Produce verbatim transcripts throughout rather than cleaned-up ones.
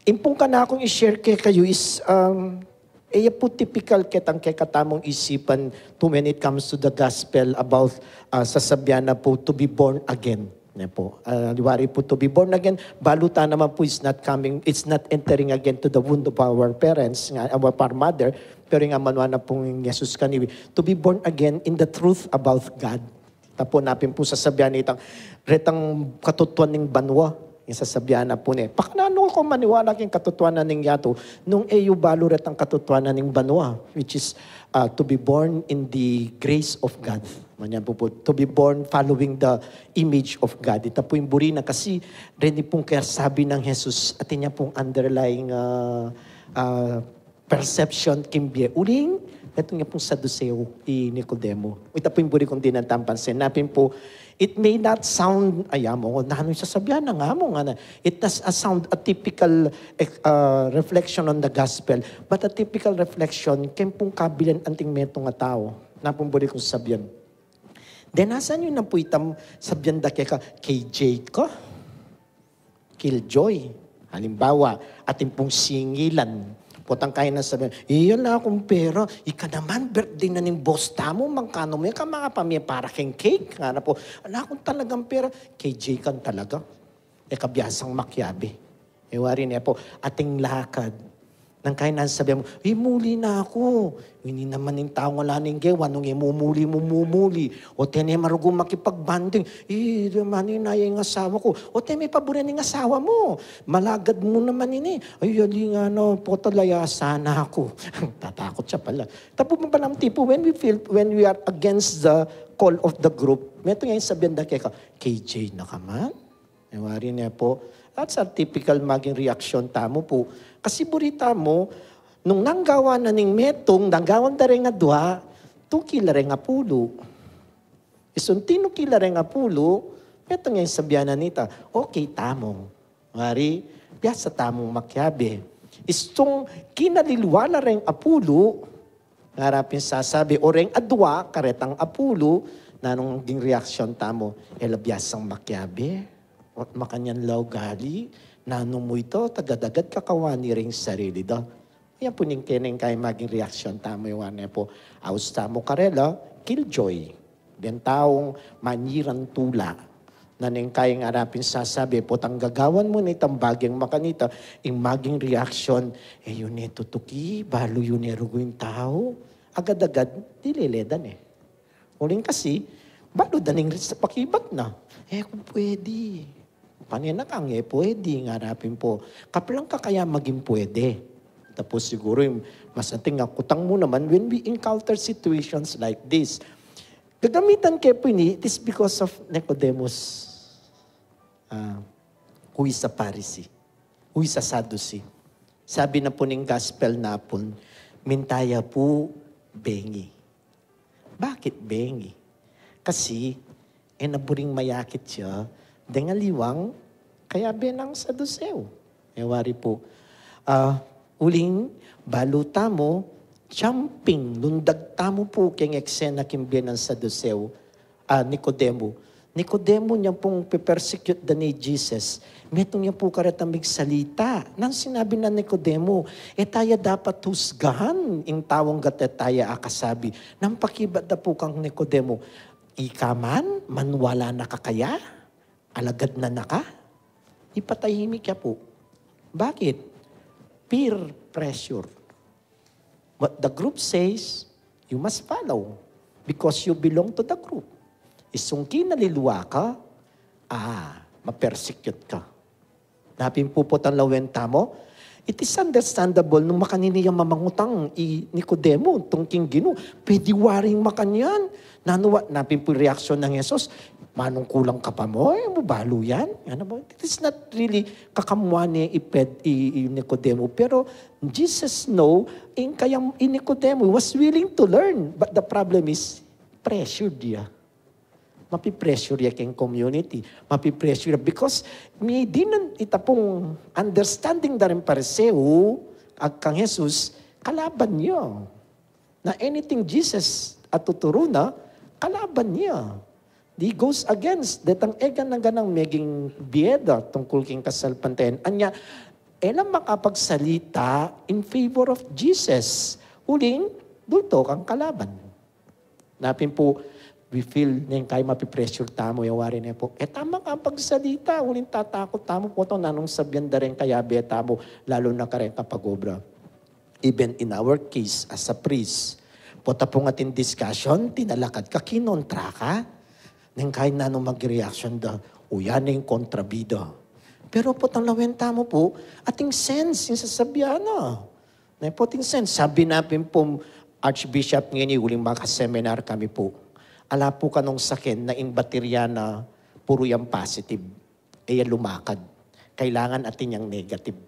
Impung kanakung i-share kekayu is, um, e ya pu typical ketang kekatamung isipan to when it comes to the gospel about, uh, sasabian na pu to be born again. Ne pu. Uh, liwari pu to be born again, balu ta naman pu is not coming, it's not entering again to the womb of our parents, nga, our mother, pero nga manuan na pung Jesus kaniwi, to be born again in the truth about God. Tapos napin pu sasabian nitang, retang katutuan ning banua. Yung sasabian na pu ne, pakananu ko maniwala king katutuan na ning yatu, nung e yu balu retang katutuan na ning banua, which is, uh, to be born in the grace of God. Manyan pu pu, to be born following the image of God. Ita pu yung buri na kasi, reni pung kaya sabi ng Jesus, atin ya pung underlying, uh, uh, perception king bie. Uling, itong ya pung Saduseo, i Nicodemo. Ita pu yung buri kung dinan tampan sen. Napin pu, it may not sound, ay, amo, nanu yung sasabian na nga mo, nga na. It does a sound, a typical, eh, uh, reflection on the gospel, but a typical reflection, ken pung kabilan anting metung a tau. Napin buri kung sabian. Then, asan yun na pu itam sabian da keka, K J ka? Killjoy. Halimbawa, atin pung singilan. Potang kaya na sabian, iya la akung pera, ika naman, birthday na ning boss tamu, mangkanu mu ya ka manga pamie para keng cake? Nga na pu, ala akung talagang pera, K J kan talaga. E ka biasang makiabe. E wari ne pu, atin lakad. Nang kaya na sabian mu, "Ay, muli na aku." Ini naman ing taung ala ning gewa, nung e mumuli, mumumuli. O tene marugu makipagbanding. "Ay, naman ini ing asawa ku." O tene paburen ing asawa mu. Malagad mu naman ini. "Ay, ali nga na, pota layasan na aku." Tatakut ya pala. Tapu mu pala ang tipo, when we feel, when we are against the call of the group, metung ya ing sabian da keka, "K J na ka man?" E wari ne pu, that's a typical maging reaksyon tamu pu. Kasi buri tamu, nung nanggawan na ning metung, nanggawan da reng adwa, tukil la reng apulu. Isun tinukil la reng apulu, metung ya ing sabian na nita, okay tamu. Wari, biasa tamung makiabe. Istung kinalilwa la reng apulu, ngarapin sasabi, o reng adwa, karetang apulu, nanung ging reaksyon tamu, e la biasang makiabe, o makanyan la ugali, nanu mu ita, tagad-agad kakawani reng sarili da. Yan pu ning kene ing kaya maging reaksyon tamu, iwan ne pu, aus tamu karela, killjoy. Deng taung manyiran tula. Na neng kaya ngarapin sasabi, potang gagawan mu na itang baging makanita, ing maging reaksyon, e yu ne tutuki, balu yu ne rugu ing tau, agad-agad, dilele da ne. Uling kasi, balu da ning rit sa pakibat na. E ku pwede. Pane na kang e pwede, ngarapin pu. Kaplang ka kaya maging pwede. Tapos siguro yung mas ating nga kutang mu naman when we encounter situations like this. Gagamitan ke pu ini, it is because of Nicodemus, ah, who is a Pharisee, who is a Sadducee. Sabi na pu ning gospel na pun, minta ya pu bengi. Bakit bengi? Kasi, e na buring mayakit ya deng aliwang kayabe nang Saduseo. E wari pu, ah, uling balu tamu, jumping, lundag tamu pu keng eksena king bie nang Saduseo, ah, Nicodemo. Nicodemo, nya pung pe-persecute da ni Jesus. Metung ya pu kareta migsalita. Nanu sinabi nang Nicodemo, e taya dapat husgahan ing taung gate taya akasabi. Nang pakibat da pu kang Nicodemo, ika man, maniwala na ka kaya? Alagad na na ka? Ipatahimik ya pu. Bakit? Peer pressure. What the group says, you must follow because you belong to the group. Isung kinalilwa ka, ah, ma-persecute ka. Napin pu, potang lawen tamu, it is understandable nung makanini yang mamangutang i Nicodemo tungking Ginu. Pwede waring makanyan. Nanu wa, napin pu reaksyon nang Jesus, manungkulan ka pa mu, e mu balu yan? Ano ba? It is not really kakamuan ne i Ped-, i, i Nicodemo. Pero Jesus know, ing kayang i Nicodemo was willing to learn. But the problem is, pressured ya. Mapi-pressure ya keng community. Mapi-pressure ya because may dinan ita pung understanding da ring Pariseo, ag kang Jesus, kalaban ya. Na anything Jesus a tuturu na, kalaban ya. He goes against detang e gana-ganang meging bie da tungkul king kasalpantayan. Anya, E lang makapagsalita in favor of Jesus. Uling, dulto kang kalaban. Napin pu, we feel neng kay mapipressure tamu, e wari ne pu. E tamu makapagsalita, uling tatakut tamu pu, to nanung sabian da ring kayabe tamu, lalu na kareng kapag-obra. Even in our case, as a priest, pota pung atin discussion, tinalakad ka, kinontra ka, neng kay nanung mag-reaction da, uya neng kontrabida. Pero potang lawen tamu pu, atin sense, ing sasabian na. Na pu atin sense, sabi napin pu Archbishop ngeni uling maka-seminar kami pu. Ala pu kanung saken na ing baterya na puru yang positive. E ya lumakad. Kailangan atin yang negative.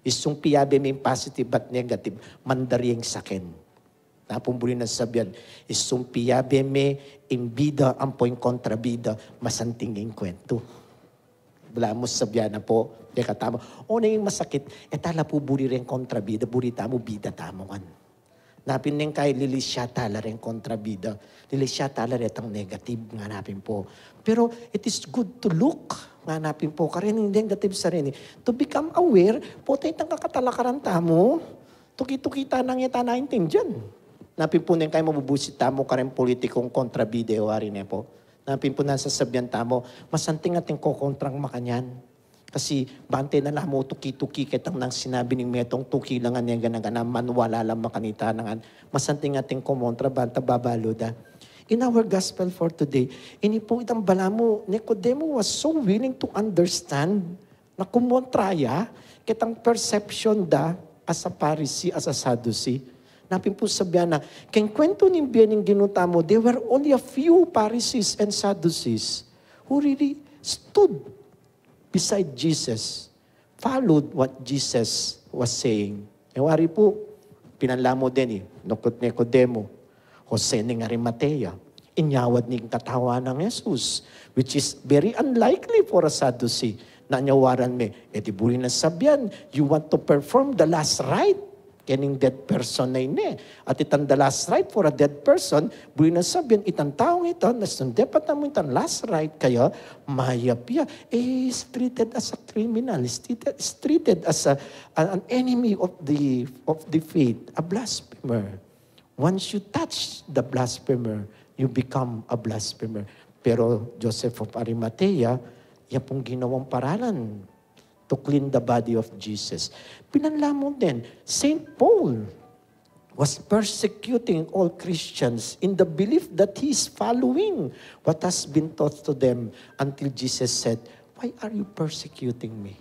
Isung piyabe me ing positive at negative, mandari ing saken. Na pung buri nang sabian, isung piyabe me ing bida ampo ing kontrabida, masanting ing kwentu. Balamu sabian na pu, kekatamu. O na ing masakit, e tala pu buri reng kontrabida, buri tamu, bida tamu ngan. Napin neng kay lilisya tala reng kontrabida, lilisya tala retang negative ngan napin pu. Pero it is good to look ngan napin pu, kareng negative sa reni. To become aware, pota itang kakatalakaran tamu, tuki-tuki ta nang e ta naintindian. Napin pu neng kay mabubusit tamu kareng politikung kontrabida, e wari ne pu. Napin pu nang sasabian tamu, masanting atin kokontrang makanyan. Kasi bante na la mu tuki-tuki ketang nang sinabi ning metung tuki lang ngan e gana-gana, maniwala la makanita na ngan. Masanting atin kumontra banta babalu da. In our gospel for today, ini pu itang balamu, Nicodemo was so willing to understand na kumontra ya ketang perception da as a Pharisee, as a Sadducee. Napin pu sabian na, keng kwentu ning bie ning Ginu tamu, there were only a few Pharisees and Sadducees who really stood beside Jesus, followed what Jesus was saying. E wari pu, pinanlamu den i, nukut Nicodemo, Jose ning Arimatea, inyawad ning katawan nang Jesus, which is very unlikely for a Sadducee. Na nyawaran me, e di buri nang sabian, you want to perform the last rite kening dead person na ini. At itang the last rite for a dead person, buri nang sabian, itang taung ita, na sundep tamu itang last rite kaya, mayap ya. E, he's treated as a criminal. He's treated, he's treated as a, an enemy of the, of the faith, a blasphemer. Once you touch the blasphemer, you become a blasphemer. Pero Joseph of Arimathea, ya pung ginawang paralan to clean the body of Jesus. Pinanlamu din, Saint Paul was persecuting all Christians in the belief that he is following what has been taught to them until Jesus said, "Why are you persecuting me?"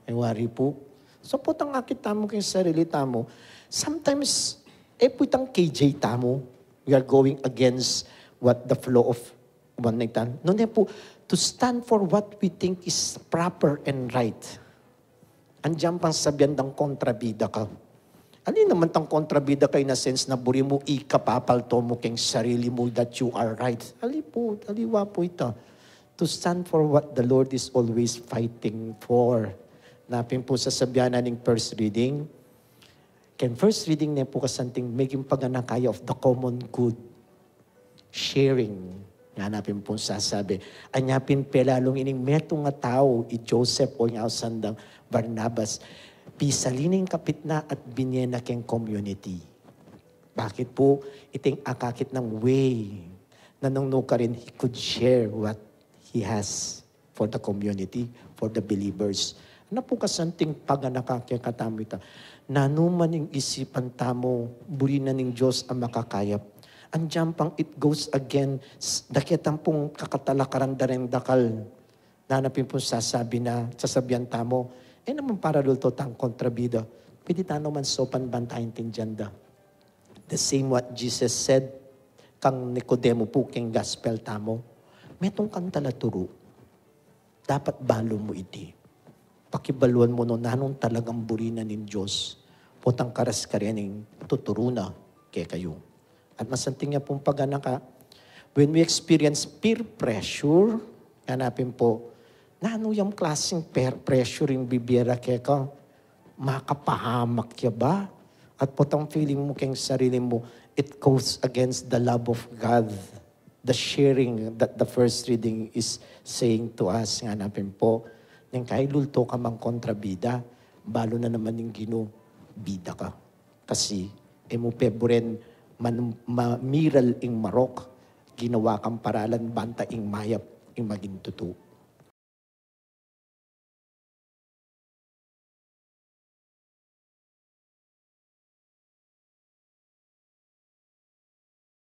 E wari pu. So, potang akit tamu keng sarili tamu, sometimes, e pu itang K J tamu, we are going against what the flow of, one na itan. Nune pu, to stand for what we think is proper and right. Andiyan pang sabian dang kontrabida ka. Ali naman tang kontrabida ka in a sense na buri mu ikapapalto mu keng sarili mu that you are right. Ali pu, aliwa pu ita. To stand for what the Lord is always fighting for. Napin pu sasabian na ning first reading. Keng first reading ne pu kasanting meging paganaka ya of the common good. Sharing. Ngana pin pung sasabi. Anya pin pelalung ining metung a tau, i Joseph o ing ausan dang Barnabas, pisali ne ing kapit na at binye na keng community. Bakit pu? Ita ing akakit nang way na nung nukarin he could share what he has for the community, for the believers. Ana pu kasanting paganaka kekatamu ita. Nanu man ing isipan tamu, buri na ning Dios a makakayap. Andiyan pang it goes against da ketang pung kakatalakaran da ring dakal. Ngana pin pung sasabi na, sasabian tamu, e naman para dulto tang kontrabida. Pwede tano man saupan ban ta intindian da. The same what Jesus said kang Nicodemo pu keng gospel tamu. Metung kang talaturu. Dapat balu mu iti. Pakibaluan mu no nanung talagang buri na ning Dios. Potang karas kareng tuturu na kekayu. At masanting ya pung paganaka, when we experience peer pressure, ngana pin pu, nanu yang klaseng peer pressure ing bibie ra keka, makapahamak ya ba? At potang feeling mu keng sarili mu, it goes against the love of God. The sharing that the first reading is saying to us, ngana pin pu, neng kay dulto ka mang kontrabida, Balu na naman ing Ginu, bida ka. Kasi e mu peburen man, mamiral ing marok, ginawa kang paralan banta ing mayap ing maging tutu.